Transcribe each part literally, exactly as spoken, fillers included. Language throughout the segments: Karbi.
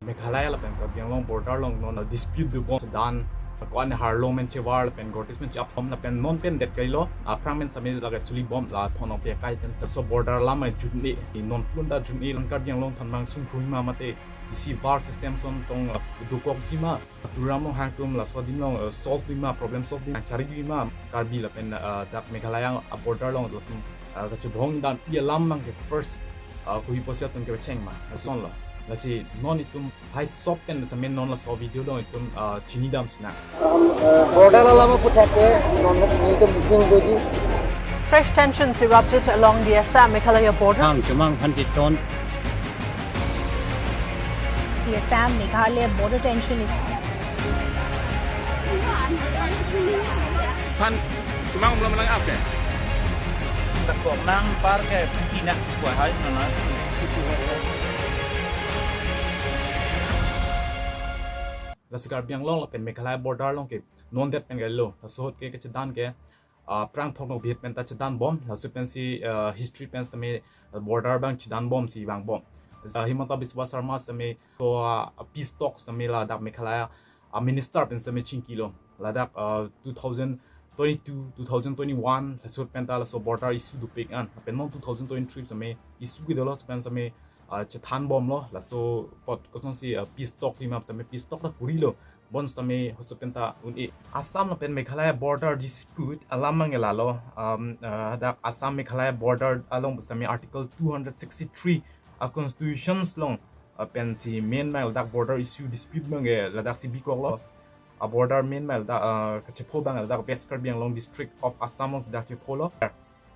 Meghalaya lapen Karbi Anglong border along non dispute do bom dan ko-an arlo men chevar lapen gortis men chapsom lapen non pen det kailo aphrang men sami lake suli bom la thonok pe kai pen so border lam ai jun-e non pun da jun-e lang Karbi Anglong thanbang sung thui ma mate isi war system ason tong dukok jima Tuliram Ronghang atum laso adim along, eh, solve dima, problem solve dima, chari dima, Karbi lapen, eh, dak Meghalaya a border along latum, eh, kachebong dam-i alam abang ke first, eh, kopi pusi atum kepacheng ma, lason lo. Lasi non itum hai sop pen sami non laso video along itum, eh, chini dam sina. Border alama puthak ke non nelitum bising doji. Fresh tensions erupted along the Assam Meghalaya border. Hang chumang phan kiton. The Assam Meghalaya border tension is Phan, cuma belum menang apa? Tekok nang par ke tina buah hai nana. Lasi Karbi Anglong lapen Meghalaya border along ke non det pen kailo. Laso ahut ke kachedan ke, ah, aphrang thonok bihit pen ta chedan bom. Laso pensi, ah, history pen sami, ah, border abang chedan bom si vang bom. Ah, Himanta Biswa Sarma sami so, ah, peace talks sami ladak Meghalaya, ah, minister pen sami chingkilo. Ladak, ah, two thousand twenty-two, two thousand twenty-one, laso ahut pen ta laso border issue dopik an. Lapen non two thousand twenty-three sami issue kedo laso pen sami, ah, chethan bomlo. Laso apot kosonsi, ah, peace talk lima sami peace talk ta purilo. Bonsitame laso pen ta un-e. Assam lapen Meghalaya border dispute alam abang ke lalo, um, uh, dak Assam Meghalaya border along sitame Article two hundred sixty-three a constitutions along, uh, pensi main abang dak border issue dispute abang ke ladak si bikoklo. A border main abang dak, uh, kachepho abang dak West Karbi Anglong district of Assam along si dak chepholo.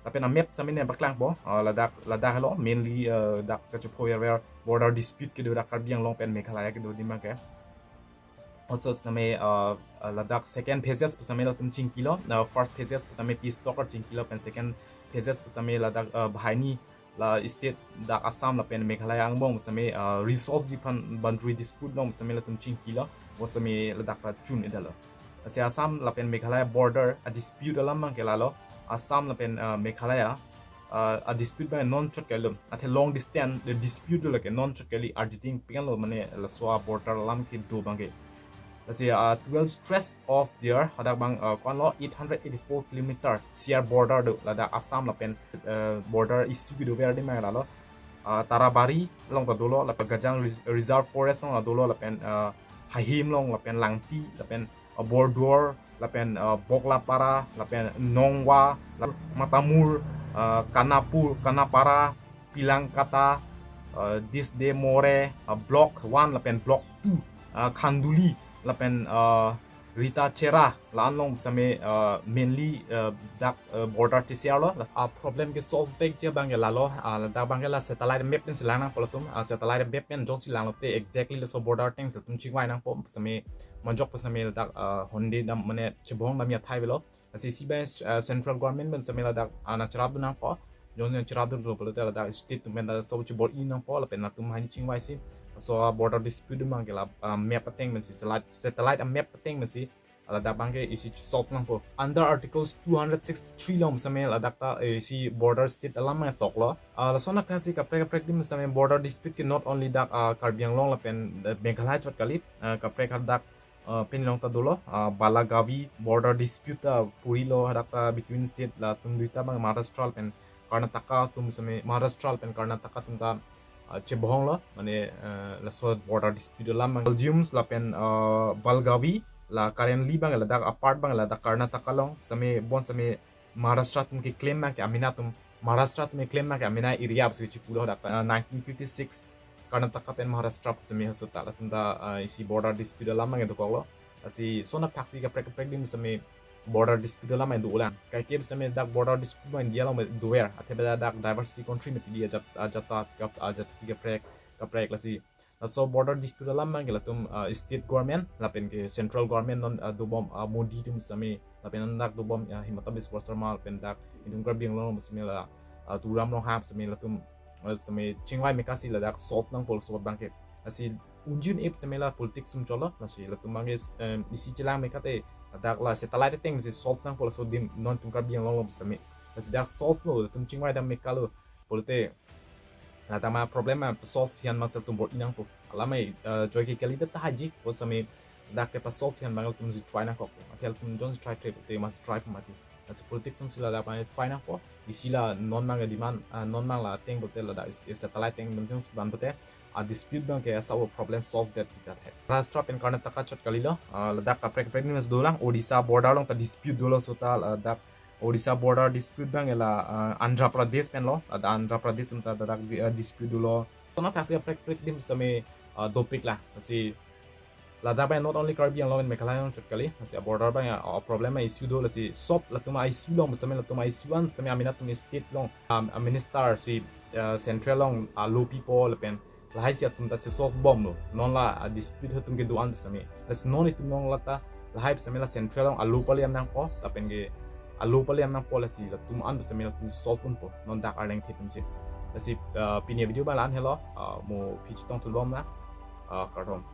Lapen a map sami ne paklangpo, uh, ladak, ladak lo mainly, uh, dak kachepho ver ver border dispute kedo dak Karbi Anglong pen Meghalaya kedo adim abang ke. Also sitame, uh, uh, ladak second phases pu sitame latum chingkilo, uh, first phases pu sitame peace talk chingkilo pen second phases pu sitame ladak, uh, banghini la state dak Assam lapen Meghalaya angbong pu sitame, uh, resolve ji aphan boundary dispute along pu sitame latum chingkilo, pu sitame ladak ta chun-edetlo. Lasi Assam lapen Meghalaya border a dispute alam abang ke lalo, Assam lapen, uh, Meghalaya, uh, a dispute abang non chot kali, athe long distance the dispute lo ke non chot kali arjiting pingan lo mane laso a border alam kedo abang ke. Lasi, uh, twelve stretch of their hadak abang, uh, ko-an lo eight hundred eighty-four kilometer C R border do ladak Assam lapen, uh, border issue kedo ver adim abang lalo. Uh, Tarabari along ta dolo lapen Gajang Res-, Reserve Forest along ta dolo lapen, uh, Hahim along lapen Langpi lapen, uh, Borduar lapen, uh, Boklapara lapen Nongwa, lap-, Matamur, uh, Kanapur, Kanapara, Pilangkata, uh, Disdemore, uh, Block one lapen Block two, uh, Khanduli lapen, uh, Rita Chera la-an along sitame, uh, mainly, uh, dak, uh, border T C R lo. A problem ke solve vek ji abang ke lalo, uh, dak abang ke la satellite map pen si lang nangpo latum, uh, satellite map pen jongsi langlo te exactly laso border ateng si latum chingvai nangpo sitame majok pu sitame dak, uh, honde dam mane chebong dam athai avelo. Lasi isi abang, uh, central government pen sitame ladak, uh, nangcherap dun nangpo. Jongsi nangcherap dunlo pulote ladak state atum pen laso chebor-i nangpo lapen latum hai chingvaisi. So, uh, border dispute abang ke la, uh, map ateng pensi satellite, satellite a map ateng pensi ladak abang ke isi solve nangpo. Under Articles two hundred sixty-three along sitame ladak ta, eh, isi border state alam abang toklo. Uh, lason akhasi kaprek kaprek adim sitame border dispute ke not only dak, uh, Karbi Anglong lapen, uh, Meghalaya chot kali, uh, kaprek hadak, uh, pen along ta dolo, uh, Balagavi border dispute ta purilo hadak ta between state latum duita abang Maharashtra lapen Karnataka atum sitame Maharashtra lapen Karnataka atum ta, uh, chebonglo mane, uh, laso border dispute alam abang Belgium lapen, uh, Balagavi la currently abang ladak apart abang ladak Karnataka along sitame bon sitame Maharashtra atum keclaim abang ke amena atum Maharashtra atum keclaim abang ke amena area pusi chipulo hadak, uh, nineteen fifty-six Karnataka pen Maharashtra pu sitame hasuta latum ta, uh, isi border dispute alam abang dokoklo. Lasi lason akhasi kaprek kaprek adim sitame border dispute alam abang dolang. Kaike pu sitame dak border dispute abang India along dover. Athe bela dak diversity country mati di ajat, ajat, ajat, ajat kaprek kaprek lasi. Laso border dispute alam abang ke latum, uh, state government lapen ke central government non, uh, dobom, uh, Modi atum sitame lapen non dak dobom, uh, Himanta Biswa Sarma lapen dak itum Karbi Anglong sitame la, uh, Tuliram Ronghang sitame latum, uh, sitame chingvai mekasi ladak solve nangpo laso abang ke. Lasi unjin ip sitame la politics atum cholo, lasi latum abang ke, um, isi chelang mekate ladak la satellite ateng si solve nangpo laso adim non itum Karbi Anglong along sitame. Lasi dak solve lo, latum chingvai dam mekalo pulote ladak ma problem ma solve hian ma si latum bor-i nangpo. Lamai, eh, joike kalidet tahai ji, pusitame ladak kepasolve-ji an abang latum si try nangkok. Mati latum jongsi try, try, te masi try pu mati. Lasi politics atum si ladak abang try nangpo. Isi la non abang demand, ah, non abang la ateng pulote ladak is, is satellite ateng abang jongsi van pulote, ah, dispute abang ke asa o problem solve det si ta hai. Maharashtra pen Karnataka chot kalilo, ah, ladak kaprek kaprek adim si dolang, Odisha border along ta dispute dolo seta ladak Odisha border dispute abang la, ah, Andhra Pradesh pen lo, ladak Andhra Pradesh atum ta ladak di-, ah, dispute dolo. Sona thasi kaprek kaprek adim sitame, ah, dopik la. Lasi ladak abang not only Karbi Anglong and Meghalaya along chot kali. Lasi border abang, ah, problem issue do, lasi sob latum issue along sitame latum issue an sitame amena atum state along, um, a minister si, ah, central along, ah, alopipo lapen lahai si atum ta chesolve bomlo. Non la, ah, dispute atum kedo-an sitame. Lasi non itum along lata lahai sitame la central along alo pale am nangpo, lapen ke alo pale am nangpo, lasi latum an sitame latum solve unpo. Non dak arleng the atum si. Lasi, ah, pini video abang la-an helo, ah, mo phi chetong thulbom na, ah, kardom.